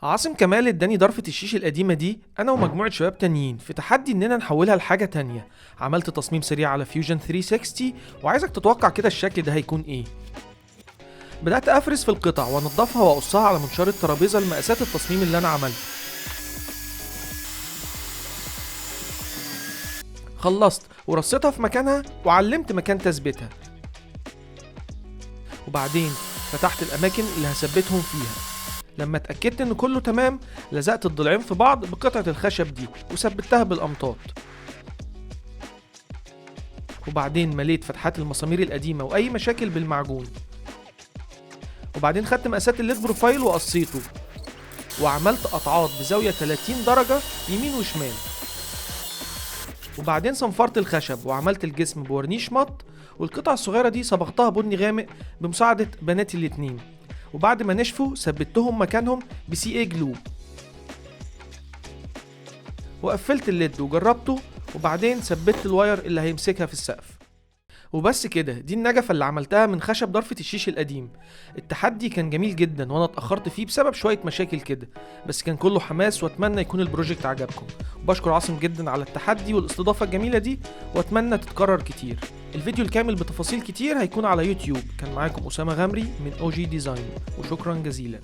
عاصم كمال اداني ضرفة الشيش القديمة دي انا ومجموعة شباب تانيين في تحدي اننا نحولها لحاجة تانية. عملت تصميم سريع على Fusion 360 وعايزك تتوقع كده الشكل ده هيكون ايه. بدأت افرز في القطع وانضفها واقصها على منشار الترابيزة لمقاسات التصميم اللي انا عملته. خلصت ورصيتها في مكانها وعلمت مكان تثبيتها، وبعدين فتحت الاماكن اللي هثبتهم فيها. لما اتأكدت ان كله تمام لزقت الضلعين في بعض بقطعة الخشب دي وثبتها بالأمطاط، وبعدين مليت فتحات المسامير القديمة واي مشاكل بالمعجون، وبعدين خدت مقاسات ال LED profile وقصيته وعملت قطعات بزاوية 30 درجة يمين وشمال، وبعدين صنفرت الخشب وعملت الجسم بورنيش مط، والقطع الصغيرة دي صبغتها بني غامق بمساعدة بناتي الاتنين، وبعد ما نشفوا ثبتهم مكانهم ب CA glue، وقفلت ال LED وجربته، وبعدين ثبتت ال wire اللي هيمسكها في السقف. وبس كده، دي النجفة اللي عملتها من خشب ضرفة الشيش القديم. التحدي كان جميل جدا وانا اتأخرت فيه بسبب شوية مشاكل كده، بس كان كله حماس، واتمنى يكون ال project عجبكم. وبشكر عاصم جدا على التحدي والاستضافة الجميلة دي، واتمنى تتكرر كتير. الفيديو الكامل بتفاصيل كتير هيكون على يوتيوب. كان معاكم أسامة غمري من OG Design، وشكرا جزيلا.